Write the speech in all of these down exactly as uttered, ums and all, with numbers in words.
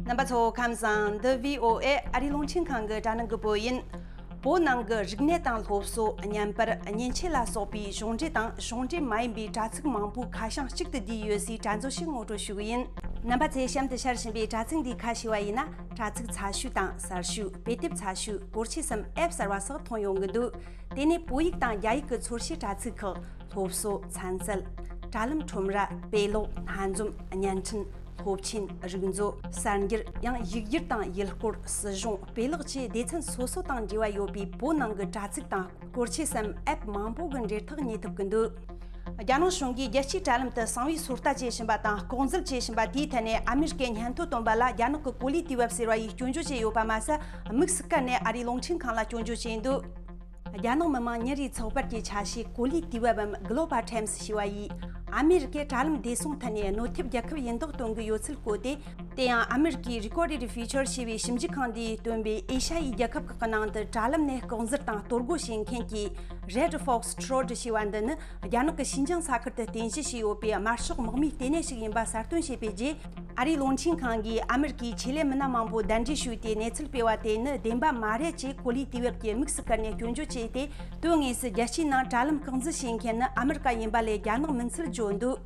རྣམ་པ་ཚོ་ཁམས་བཟང་། འདི་བྷི་ཨོ་ཨེ་ཨ་རིའི་རླུང་འཕྲིན་ཁང་གི་དྲ་སྣང་གི་བོད་ཡིན། བོད་ནང་གི་རིག་གནས་དང་སློབ་གསོ། བརྙན་པར། མཉེན་ཆས་ལ་སོགས་པའི་གཞུང་འབྲེལ་དང་གཞུང་འབྲེལ་མ་ཡིན་པའི་དྲ་ཚིགས་མང་པོ་ཁ་བྱང་གཅིག་ཏུ་བསྡུས་ཡོད་སའི་དྲ་མཛོད་ཞིག་ངོ་སྤྲོད་ཞུ་གི་ཡིན། རྣམ་པ་ཚོས་གཤམ་དུ་ཤར་བཞིན་པའི་དྲ་ཚིགས་འདིའི་ཁ་ཕྱེ་བ་ཡིན་ན། དྲ་ཚིགས་ཚ་ཤོས་དང་གསར་ཤོས། དཔེ་དེབ་ཚ་ཤོས། སྐོར་ཆས་སམ་ཨེབ་གསར་བ་སོགས་ཐོན་ཡོང་གི་འདུག་དེ་ནས་བོད་ཡིག་དང་རྒྱ་ཡིག་གི་ཚོར་ཤེས་དྲ་ཚིགས་ཁག་སློབ་གསོ། ཚན་རྩལ། དྲ་ལམ་ཁྲོམ་ར། དཔེ་ཀློག། སྣ་འཛོམས། བརྙན་འཕྲིན། སློབ་ཆེན། རིག་མཛོད། གསར་འགྱུར། ཡང་ཡིག་སྒྱུར་དང་ཡུལ་སྐོར། སྲིད་གཞུང་། དཔེ་ཀློག་བཅས་སྡེ་ཚན་སོ་སོ་དང་འབྲེལ་བ་ཡོད་པའི་བོད་ནང་གི་དྲ་ཚིགས་དང་སྐོར་ཆས་སམ་ཨེབ་མང་པོ་གི་འབྲེལ་ཐག་རྙེད་ཐུབ་ཀྱི་འདུག་རྒྱ་ནག་གཞུང་གིས་རྒྱལ་སྤྱིའི་དྲ་ལམ་དུ་གསང་བའི་ཚོད་ལྟ་བྱེད་བཞིན་པ་དང་ལྐོག་འཛུལ་བྱེད་བཞིན་པ་དེའི་ཐད་ནས་ཨ་མེ་རི་ཀས་སྙན་ཐོ་བཏོན་པ་ལ། རྒྱ་ནག་གི་གོ་ལའི་དུས་བབ་ཟེར་བ་ཡིས་སྐྱོན་བརྗོད་བྱས་ཡོད་པ་མ་ཟད། དམིགས་སུ་བཀར་ནས་ཨ་རིའི་རླུང་འཕྲིན་ཁང་ལ་སྐྱོན་བརྗོད་བྱས་འདུག་རྒྱ་ནག་མི་དམངས་ཉིན་རེའི་ཚགས་པར་གྱི་ཆ་ཤས་གོ་ལའི་དུས་བབ་བམ་Global Times ཞེས་པ་ཡིས། ཨ་མེ་རི་ཀས་དྲ་ལམ་བདེ་སྲུང་ཐད་ནས་གནོད་ཐེབས་རྒྱལ་ཁབ་ཡིན་མདོག་སྟོན་གྱི་ཡོད་ཚུལ་བཀོད་དེ། དེ་ཡང་ཨ་མེ་རི་ཀའི་Recorded Future ཞེས་པའི་ཞིབ་འཇུག་ཁང་འདིས་བཏོན་པའི་ཨེ་ཤ་ཡའི་རྒྱལ་ཁབ་ཁག་གི་ནང་དུ་དྲ་ལམ་ནས་ལྐོག་འཛུལ་དང་གཏོར་རྒོལ་བྱེད་མཁན་གྱི་Red Fox Troll ཞེས་པ་འདི་ནི། རྒྱ་ནག་གི་ཤིན་ཅང་ས་ཁུལ་དུ་རྟེན་གཞི་བྱས་ཡོད་པའི་དམར་ཤོག་དམག་མིའི་ལྟེ་གནས་ཤིག་ཡིན་པ་གསལ་སྟོན་བྱས་པའི་རྗེས། ཨ་རིའི་རླུང་འཕྲིན་ཁང་གིས་ཨ་མེ་རི་ཀའི་ཆེད་ལས་མི་སྣ་མང་པོ་གདན་འདྲེན་ཞུས་ཏེ། གནས་ཚུལ་སྤེལ་བ་དེ་ནི་བདེན་པ་མ་རེད་ཅེས་གོ་ལའི་དུས་བབ་ཀྱིས་དམིགས་སུ་བཀར་ནས་སྐྱོན་བརྗོད་བྱས་ཏེ། དོན་དངོས་སུ་རྒྱལ་སྤྱིའི་ནང་དྲ་ལམ་རྐང་འཛིན་བྱེད་མཁན་ནི་ཨ་མེ་རི་ཀ་ཡིན་པ་ལས་རྒྱ་ནག་མིན་ཚུལ་བརྗོད་འདུག་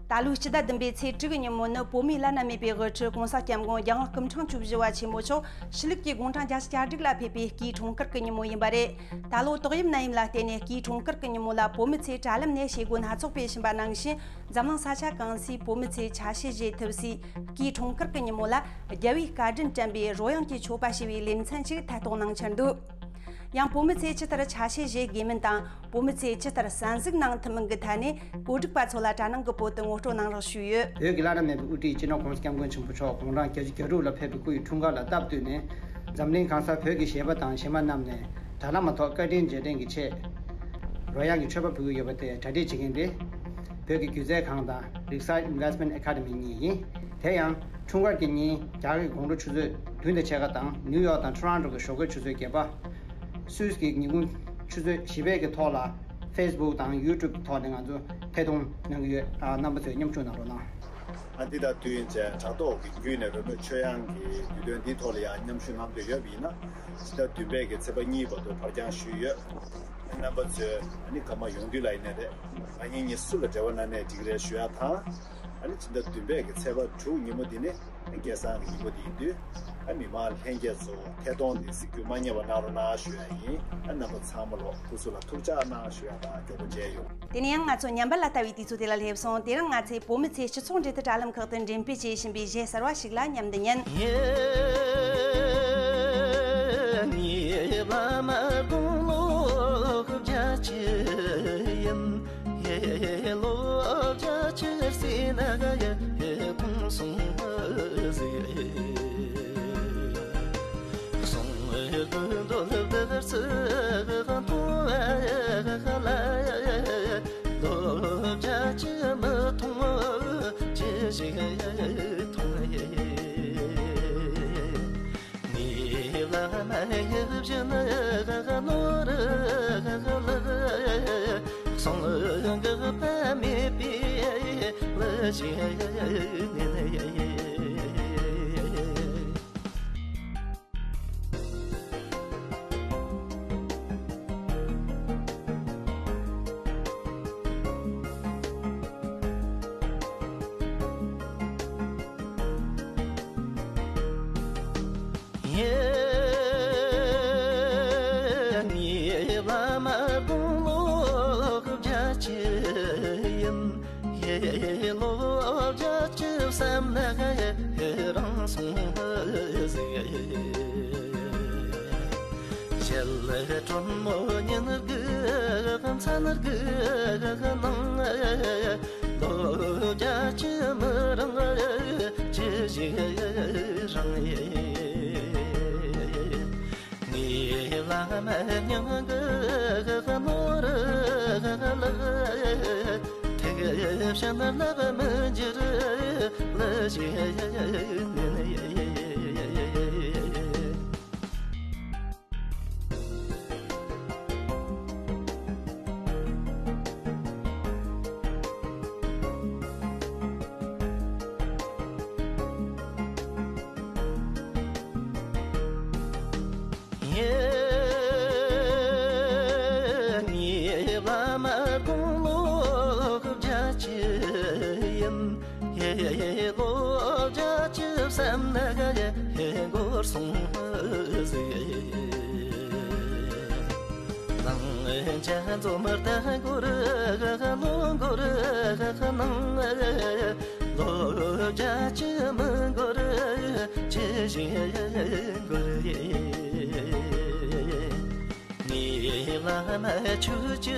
ད་ལོའི་སྤྱི་ཟླ་བདུན་པའི་ཚེས་དྲུག་གི་ཉིན་མོ་ནི་བོད་མིའི་བླ་ན་མེད་པའི་དབུ་ཁྲིད་༸གོང་ས་༸སྐྱབས་མགོན་རྒྱལ་དབང་སྐུ་ཕྲེང་བཅུ་བཞི་པ་ཆེན་མོ་མཆོག་ཕྱི་ལུགས་ཀྱི་དགུང་གྲངས་བརྒྱད་ཅུ་གྱ་དྲུག་ལ་ཕེབས་པའི་སྐུའི་འཁྲུངས་སྐར་གྱི་ཉིན་མོ་ཡིན་པ་རེད། ད་ལོ་ཏོག་དབྱིབས་ནད་ཡམས་ལ་བརྟེན་ནས་སྐུའི་འཁྲུངས་སྐར་གྱི་ཉིན་མོ་ལ་བོད་མི་ཚོས་དྲ་ལམ་ནས་བྱེད་སྒོ་སྣ་ཚོགས་སྤེལ་བཞིན་པ་ནང་བཞིན། འཛམ་གླིང་ས་ཆ་གང་སའི་བོད་མི་ཚོས་ཆ་ཤས་བཞེས་ཐུབ་སའི་སྐུའི་འཁྲུངས་སྐར་གྱི་ཉིན་མོ་ལ། རྒྱལ་བའི་བཀའ་དྲིན་དྲན་པའི་རོལ་དབྱངས་ཀྱི་མཆོད་པ་ཞེས་པའི་ལེ་ཚན་ཞིག་ཐད་གཏོང་གནང་འཆར་འདུག་ཡང་བོད་མི་ཚོས་ཇི་ལྟར་ཆ་ཤས་བཞེས་དགོས་མིན་དང་། བོད་མི་ཚོས་ཇི་ལྟར་གསན་གཟིགས་གནང་ཐུབ་མིན་གྱི་ཐད་ནས། བཀོད་སྒྲིག་པ་ཚོ་ལ་དྲ་སྣང་གི་བོད་དུ་ངོ་སྤྲོད་གནང་རོགས་ཞུས་ཡོད། བོད་ཀྱི་བླ་ན་མེད་པའི་དབུ་ཁྲིད་སྤྱི་ནོར་༸གོང་ས་༸སྐྱབས་མགོན་ཆེན་པོ་མཆོག་དགུང་གྲངས་བརྒྱད་ཅུ་གྱ་དྲུག་ལ་ཕེབས་པའི་སྐུ་ཡི་འཁྲུངས་སྐར་ལ་སྟབས་བསྟུན་ནས། འཛམ་གླིང་གང་སར་བོད་ཀྱི་གཞས་པ་དང་གཞས་མ་རྣམས་ནས་དྲ་ལམ་ཐོག་བཀའ་དྲིན་རྗེས་དྲན་གྱི་ཆེད་རོལ་དབྱངས་ཀྱི་མཆོད་པ་ཕུལ་གྱི་ཡོད་པ་དེ་གྲ་སྒྲིག་བྱེད་མཁན་དེ། བོད་ཀྱི་སྒྱུ་རྩལ་ཁང་དང་Lakeside Investment Academy གཉིས་ཡིན། དེ་ཡང་འཁྲུངས་སྐར་གྱི་ཉིན་རྒྱ་གར་གྱི་དགོང་དྲོ་ཆུ་ཚོད་བདུན་དང་ཕྱེད་ཀ་དང་ནིའུ་ཡོག་དང་ཊོ་རོན་ཊོ་གི་ཞོགས་ཀའི་ཆུ་ཚོད་བརྒྱད་པ། སུད་སི་གི་ཉིན་གུང་ཆུ་ཚོད་བཞི་པའི་གི་ཐོག་ལ་Facebook དང་YouTube གི་ཐོག་ནས་ང་ཚོ་ཐད་གཏོང་གནང་གི་ཡོད། ཨ། རྣམ་པ་ཚོས་མཉམ་ཞུགས་གནང་རོགས་གནང་། ཨ། འདི་དང་དུས་ཡུན་ཅན་དྲ་ཐོག་གི་བརྒྱུད་ནས་རོལ་མོའི་ཆོས་དབྱངས་ཀྱི་དུས་སྟོན་འདིའི་ཐོག་ལ་ཡང་མཉམ་ཞུགས་གནང་འདོད་ཡོད་པ་ཡིན་ན། ཕྱི་ཟླ་བདུན་པའི་གི་ཚེས་པ་གཉིས་བར་དུ་ཕར་འགྱངས་ཞུས་ཡོད། རྣམ་པ་ཚོས་ཨ་ནི་ག་མ་ཡོང་དུས་ལ་ཡིན་ནའི་རེད། ང་གཉིས་གཉིས་སུ་ལ་འབྲེལ་བ་གནང་ནའི་འགྲིག་གི་རེད་ཞུ་ཡ་དང་། ཨ་ནི་ཕྱི་ཟླ་བདུན་པའི་གི་ཚེས་པ་དྲུག་ཉིན་མོ་འདི་ནི་སྐལ་བཟང་གི་ཉིན་མོ་འདི་ཡིན་དུས། ཨ། མི་མང་ལྷན་རྒྱས་ཚོ་ཐད་གཏོང་འདི་གཟིགས་རྒྱུ་མ་བསྙེལ་བ་གནང་རོགས་གནང་ཞུ་ཡ་ཡིན། ཨ། རྣམ་པ་ཚང་མ་ལོ་སྐུ་གཟུགས་ལ་ཐུགས་ཅག་གནང་ཞུ་ཡ་དང་མགྱོགས་པོ་མཇལ་ཡོང་། དེ་ནས་ཡང་ང་ཚོ་ཉམས་པ་ལ་ལྟ་བའི་དུས་ཚོད་དེ་ལ་སླེབས་སོང་། དེ་རིང་ང་ཚོས་བོད་མི་ཚོས་སྤྱི་ཚོགས་འབྲེལ་མཐུད་དྲ་ལམ་ཁག་ཏུ་འགྲེམས་སྤེལ་བྱེད་བཞིན་པའི་གཞས་གསར་བ་ཞིག་ལ་མཉམ་དུ་ཉན། ངའི་བླ་མ་དགུང་ལོ་བརྒྱད་ཅུ་ཡིན། ལོ་བརྒྱད་ཅུ་ཟིན་ན་ཡ་ཁོང་སོང་ཟིག། སོང་དུས་འདོད་བདག་ཚེ་གང་མཐོང་བ་ལ། ལོ་བརྒྱད་ཅུ་མི་མཐོང་ཅི་ཞིག་མཐོང་ཡ། ངའི་བླ་མ་ཡིད་བཞིན་ནོར་ལགས། གསང་སྔགས་པ་མེད་པའི་ལུས་ཞིག་ནས། ངའི་བླ་མ་དགུང་ལོ་བརྒྱད་ཅུ་ཡིན། ལོ་བརྒྱད་ཅུ་བསམ་ན་རང་སོང་ཟིག། ཞལ་དྲོན་མོ་ཉིན་དགུ་མཚན་དགུ་ནང་། ལོ་བརྒྱད་ཅུ་མི་རིང་ཅི་ཞིག་རང་ཡིན། ངའི་བླ་མ་མྱང་གི་ནོར་ལགས། ཐུགས་བཞེད་ལག་མི་འགྱུར་ལ་ཞེས། ངའི་བླ་མ་དགུང་ལོ་བརྒྱད་ཅུ་ཡིན། ལོ་བརྒྱད་ཅུ་བསམ་ན་འགོར་སོང་ཟིག། ལང་རྒྱ་མཚོ་མར་ད་འགོར་ལོ་འགོར་ནང་། ལོ་བརྒྱད་ཅུ་མི་འགོར་ཅི་ཞིག་འགོར། ངའི་བླ་མ་ཆོས་ཀྱི་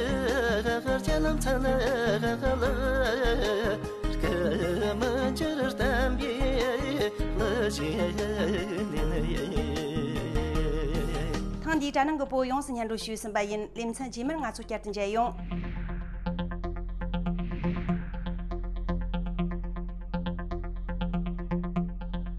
རྒྱལ་མཚན་ལ་སྐུ་མི་འགྱུར་བསྟན་པའི་གླུ་གཞས་ལེན། ཐེངས་འདིའི་གྲྭ་ནང་གི་བོད་ཡོངས་སུ་སྙན་སྒྲོན་ཞུས་ཟིན་པ་ཡིན། ལེ་ཚན་རྗེས་མར་ང་ཚོ་བསྐྱར་དུ་མཇལ་ཡོང་།